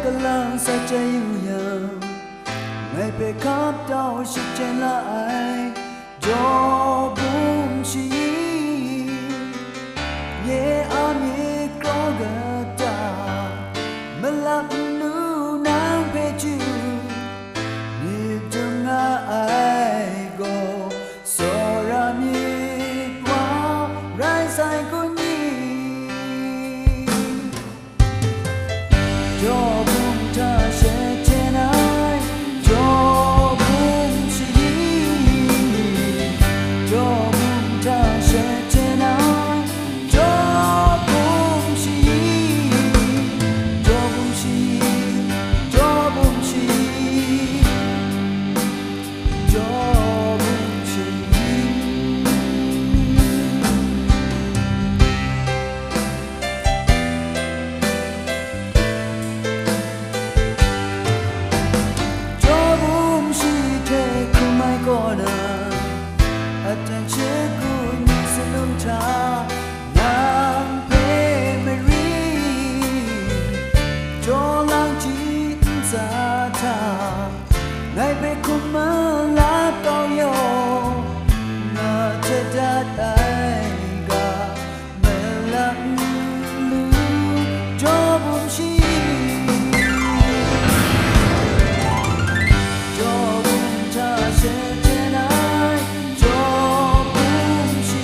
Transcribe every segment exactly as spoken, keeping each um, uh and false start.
Kalang saja yuyang, ngai pe kap tau shi chen la ai, jo bum shi, ye a mi kro ga ta, malak nu nang pe ju, mi jung a ai go, so ra mi wa, rai sai kun yi. Ngai pe khum ma la tau yo, na che dat ai ga, ma la lu, jo bum shi. Jo bum ta she chen ai, jo bum shi.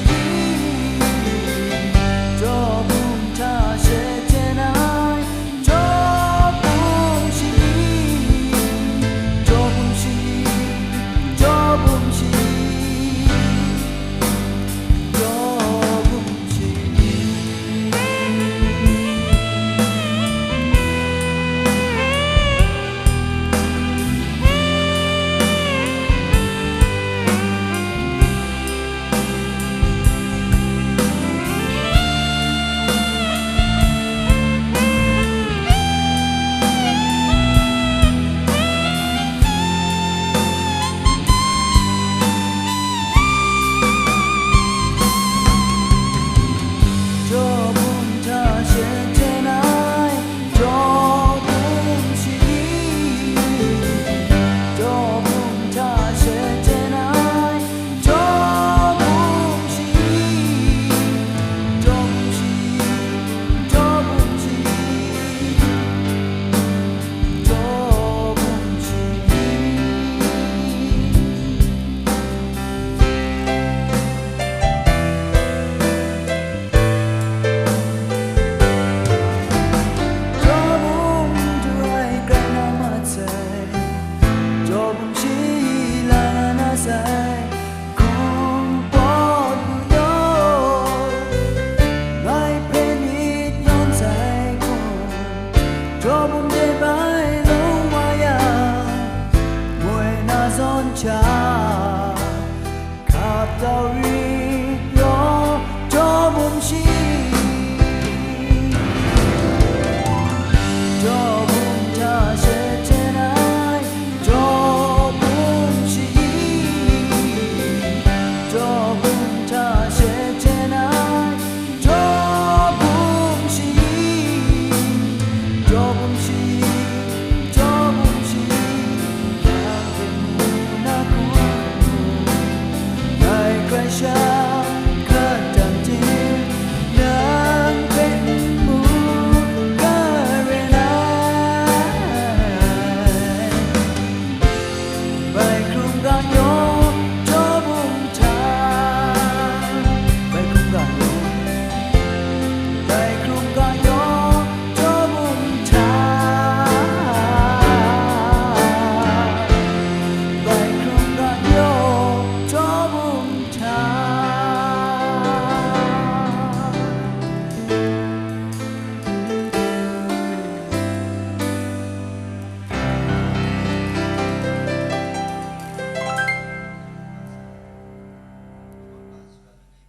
Jo bum ta she chen ai,